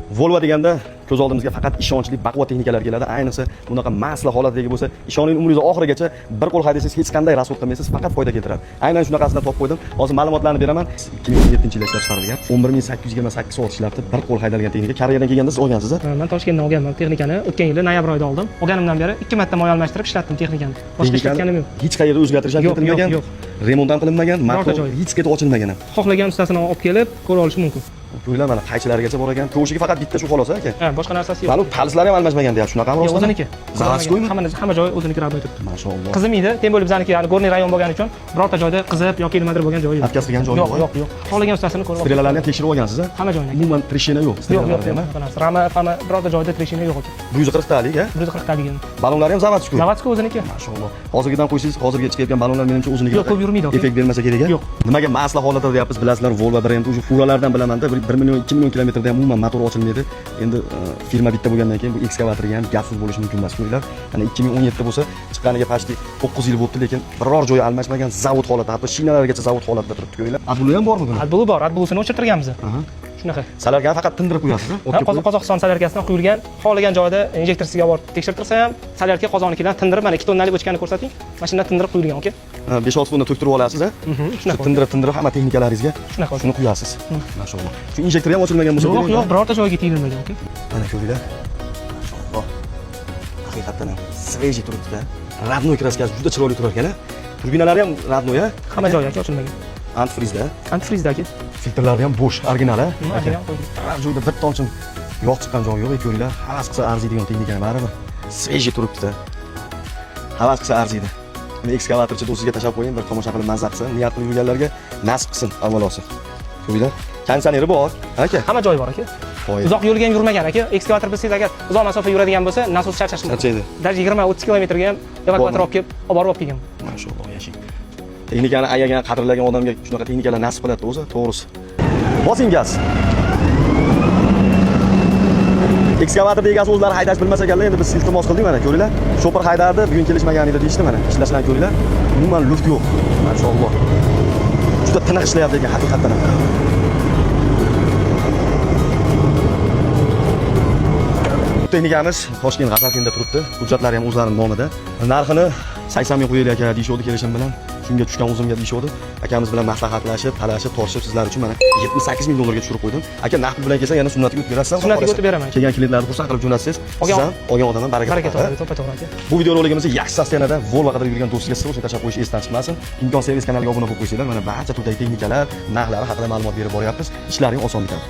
Volvo deganda ko'z oldimizga faqat ishonchli baquvvat texnikalar keladi. Ayniqsa bunaqa masla holatdagi bo'lsa, ishoning, umringiz oxirigacha bir qo'l haydasangiz hech qanday расход qilmaysiz, faqat foyda keltiradi. Aynan shunaqasidan topib qo'ydim. Hozir ma'lumotlarni beraman. 2017-yilda ishlab chiqarilgan, 11 828 soat ishlabdi, bir qo'l haydalgan texnika. Koreyadan kelganda siz olgansiz, a? Ha, man Toshkentdan olganman texnikani. O'tgan yili noyabr oyida oldim. Olganimdan beri ikki marta moy almashtirib ishlatdim texnikani. Boshqa ishlatganim yo'q. Hech qayerda o'zgartirish ham Yo'q, yo'q, kiritilmagan, yo'q. Remont ham qilinmagan, Birorta motor joyi. hech qayerda ochilmagan ham. Xohlagan ustasini olib kelib ko'ra olishi mumkin. Ko'ringlar, mana qaychilarigacha bor ekan. Kovshiga faqat bitta shu xolos, aka. Ha, boshqa narsasi yo'q. Mana bu palslari ham almashmagan deyapti. Shunaqami Yo'q, rostdan? o'ziniki. Заводской mi? Hamma hamma joyi o'ziniki, родной turibdi. Mashalloh. Qizimaydi, тем более bizaniki, ya'ni горный rayon bo'lgani uchun birorta joyda qizib yoki nimadir bo'lgan joyi yo'q. Отказ qilgan joyi yo'q, yo'q, yo'q, yo'q. Xohlagan ustasini ko'rib olib. Стрела larni ham tekshirib olgansiz, a? Hamma joyini. Umuman трещина yo'q. Yo'q, yo'q, Стрела larda yo'q. ham, a? Bunaqa narsa. Rama, fama birorta joyda трещина yo'q aka. 140 talik, a? 140 taligini. Ballonlari ham заводской. Заводской, o'ziniki. Mashalloh. Hozirgidan qo'ysangiz, hozirgi chiqayotgan ballonlar menimcha o'ziniki. Yo'q, ko'p yurmaydi, aka. Effekt bermasa kerak, a? Yo'q. Nimaga masla holatda deyapmiz, bilasizlar, Volvo brendi уже фура lardan bilamanda 1 million, 2 million kilometrda ham umuman motor ochilmaydi. Endi firma bitta bo'lgandan keyin bu ekskavatorga ham gap so'z bo'lishi mumkin emas. Ko'ringlar, mana 2017 bo'lsa, chiqqaniga почти 9 yil bo'libdi, lekin biror joyi almashmagan, zavod holatida, hatto shinalargacha zavod holatida turibdi, ko'ringlar. AdBlue ham bormi buni? AdBlue bor, AdBlue'sini o'chirtirganmiz. Shunaqa. Солярка ni faqat tindirib qo'yasiz, a? Ha, O'tga qo'yib. Qozog'iston солярка sidan quyilgan, xohlagan joyda injektorsiga borib tekshirtirsa ham, солярка qozonikidan tindirib, mana 2 tonnalik bochkani ko'rsating. Mana shundan tindirib quyilgan, aka. Ha, 5-6 tonna to'ktirib olasiz, a? Shunaqa. Tindirib, tindirib hamma texnikalaringizga Shunaqa. shuni quyasiz. Mashalloh. Shu injektor ham ochilmagan bo'lsa Yo'q, kerak. yo'q, birorta joyiga tegilmagan, aka. Mana ko'ringlar. Mashalloh. Haqiqatdan ham свежий turibdi-da. Родной краска si juda chiroyli turar ekan, a? Turbinalari ham родной, a? Hamma joyi, aka, ochilmagan. Антифриз da. Антифриз da, aka. Filtrlari ham bo'sh, original, a? Original qo'yilgan. Biror joyda bir tomchi yog' chiqqan joyi yo'q, ko'ringlar. Havas qilsa arziydigan texnika baribir. Свежий turibdi. Havas qilsa arziydi. Buni ekskavatorchi do'stiga tashlab qo'ying, bir tomosha qilib mazza qilsin, niyat qilib yurganlarga nasib qilsin avvalosi. Ko'ringlar. Konditsioneri bor, aka. Hamma joyi bor, aka. Qoyil. Uzoq yo'lga ham yurmagan, aka. Ekskavator bilsangiz, agar uzoq masofa yuradigan bo'lsa, nasos charchashi mumkin. Charchaydi. Даже 20-30 kilometrga ham evakuator Bormi? olib kelib, olib borib olib kelgan. Mashalloh, yashang. Texnikani ayagan, qadrlagan odamga shunaqa texnikalar nasib qiladi o'zi, to'g'risi. Bosing gaz. Ekskavatorni egasi o'zlari haydash bilmas ekanlar, endi biz iltimos qildik, mana ko'ringlar. Shopir haydardi, bugun kelishmagan edi deyishdi mana. Ishlashlarni ko'ringlar. Umuman luft yo'q. Mashalloh. Juda tiniq ishlayapti ekan haqiqatdan ham. Texnikamiz Toshkent G'azalkentda turibdi. Hujjatlari ham o'zlarining nomida. Narxini 80 ming qo'yaylik aka deyishuvdi kelishim bilan. Shunga tushgan o'zimga deyishuvdi. Akamiz bilan maslahatlashib, talashib, tortishib sizlar uchun mana 78 ming dollarga tushirib qo'ydim. Aka, naqd pul bilan kelsa yana sunnatiga o'tib berasiz. Sunnatiga o'tib beraman. Kelgan klientlarni xursand qilib jo'natsangiz, siz ham olgan odam ham baraka Baraka topadi. topadi, to'ppa-to'g'ri, aka. Bu videorolikimizni yaxshi состояние da Volvo qidirib yurgan do'stiga срочно tashlab qo'yish esdan chiqmasin. Imkon servis kanaliga obuna bo'lib qo'ysanglar, mana barcha turdagi texnikalar, narxlari haqida ma'lumot berib boryapmiz. Ishlaring oson bitadi.